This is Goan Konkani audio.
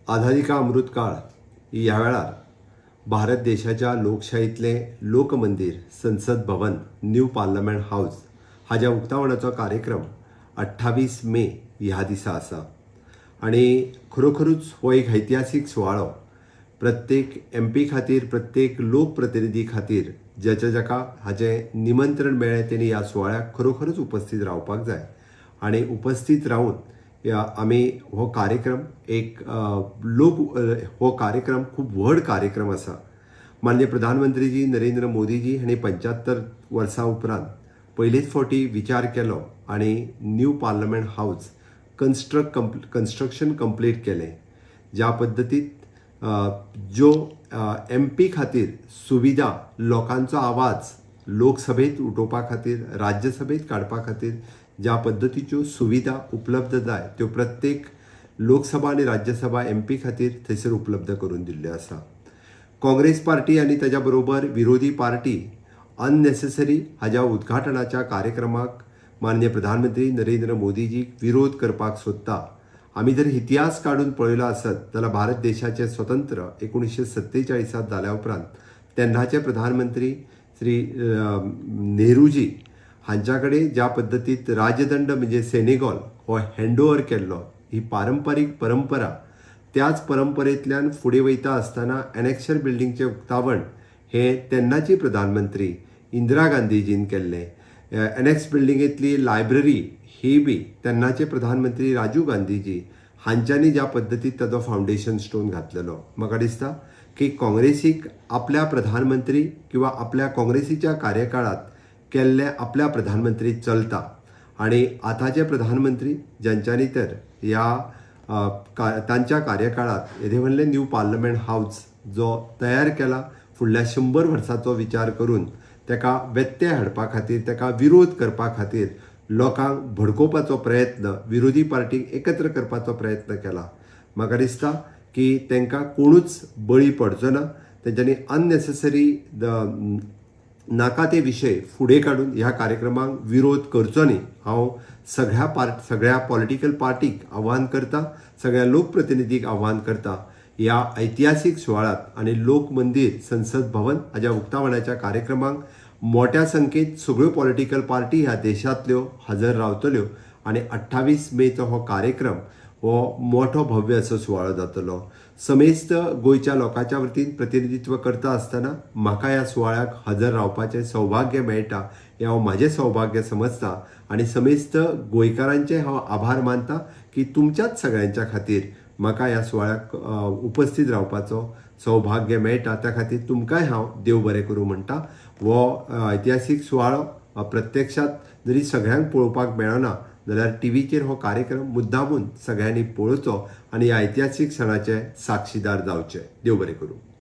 आझादी का अमृतकाळ ह्या वेळार भारत देशाच्या लोकशाहीतलें लोकमंदीर संसद भवन, न्यू पार्लमेंट हावज हाज्या उक्तावणाचो कार्यक्रम 28 मे ह्या दिसा आसा आनी खरोखरूच हो एक ऐतिहासीक सुवाळो. प्रत्येक एमपी खातीर, प्रत्येक लोकप्रतिनिधी खातीर, ज्याच्या जाका हाजें निमंत्रण मेळ्ळें तेणी ह्या सुवाळ्याक खरोखरूच उपस्थीत रावपाक जाय आनी उपस्थीत रावन ह्या आमी हो कार्यक्रम एक लोक हो कार्यक्रम खूब व्हड कार्यक्रम आसा. माननीय प्रधानमंत्रीजी नरेंद्र मोदीजी हांणी 75 वर्सां उपरांत पयलेच फावटी विचार केलो आनी new parliament house construction complete केलें. ज्या पद्दतीत ज्यो एमपी खातीर सुविधा, लोकांचो आवाज लोकसभेत उठोवपा खातीर, राज्यसभेत काडपा खातीर ज्या पद्दतीच्यो सुविधा उपलब्ध जाय त्यो प्रत्येक लोकसभा आनी राज्यसभा एमपी खातीर थंयसर उपलब्ध करून दिल्ल्यो आसा. काँग्रेस पार्टी आनी ताच्या बरोबर विरोधी पार्टी अननेसेसरी हाज्या उद्घाटनाच्या कार्यक्रमाक माननीय प्रधानमंत्री नरेंद्र मोदीजीक विरोध करपाक सोदता. आमी जर इतिहास काडून पळयलो आसत जाल्यार भारत देशाचे स्वतंत्र 1947 जाल्या उपरांत तेन्नाचे प्रधानमंत्री श्री नेहरूजी हांच्या कडेन ज्या पद्दतीत राजदंड म्हणजे सेनेगॉल हो हँडओवर केल्लो, ही पारंपारीक परंपरा, त्याच परंपरेंतल्यान फुडें वयता आसतना एनेक्शर बिल्डिंगचें उक्तावण हें तेन्नाची प्रधानमंत्री इंदिरा गांधीजीन केल्लें. एनेक्स बिल्डिंगेंतली लायब्ररी ही बी तेन्नाचे प्रधानमंत्री राजीव गांधीजी हांच्यांनी ज्या पद्दतीत ताजो फावंडेशन स्टोन घातलेलो, म्हाका दिसता की काँग्रेसीक आपल्या प्रधानमंत्री किंवा आपल्या काँग्रेसीच्या कार्यकाळात केल्ले आपल्या प्रधानमंत्री चलता आनी आतांचे प्रधानमंत्री ज्यांच्यांनी तर ह्या तांच्या कार्यकाळात येदे व्हडलें न्यू पार्लमेंट हावज जो तयार केला, फुडल्या 100 वर्साचो विचार करून ताका व्यत्यय हाडपा खातीर, ताका विरोध करपा खातीर लोकांक भडकोवपाचो प्रयत्न, विरोधी पार्टीक एकत्र करपाचो प्रयत्न केला. म्हाका दिसता की तांकां कोणूच बळी पडचो ना. तेंच्यांनी अननेसेसरी नाका ते विशय फुडें काडून ह्या कार्यक्रमाक विरोध करचो न्ही. हांव सगळ्या पॉलिटिकल पार्टीक आव्हान करता, सगळ्या लोकप्रतिनिधीक आव्हान करता, ह्या ऐतिहासीक सुवाळ्यात आनी लोक मंदीर संसद भवन हाज्या उक्तावणाच्या कार्यक्रमाक मोठ्या संख्येत सगळ्यो पॉलिटिकल पार्टी ह्या देशांतल्यो हजर रावतल्यो आनी 28 मेचो हो कार्यक्रम हो मोठो भव्य असो सुवाळो जातलो. समेस्त गोंयच्या लोकांच्या वतीन प्रतिनिधित्व करता आसतना म्हाका ह्या सुवाळ्याक हजर रावपाचें सौभाग्य मेळटा हें हांव म्हाजें सौभाग्य समजता आनी समेस्त गोंयकारांचे हांव आभार मानता की तुमच्याच सगळ्यांच्या खातीर म्हाका ह्या सुवाळ्याक उपस्थीत रावपाचो सौभाग्य मेळटा. त्या खातीर तुमकांय हांव देव बरें करूं म्हणटा. हो ऐतिहासीक सुवाळो प्रत्यक्षात जरी सगळ्यांक पळोवपाक मेळना जाल्यार टिवीचेर हो कार्यक्रम मुद्दामून सगळ्यांनी पळोवचो आनी ह्या ऐतिहासीक क्षणाचे साक्षीदार जावचे. देव बरें करूं.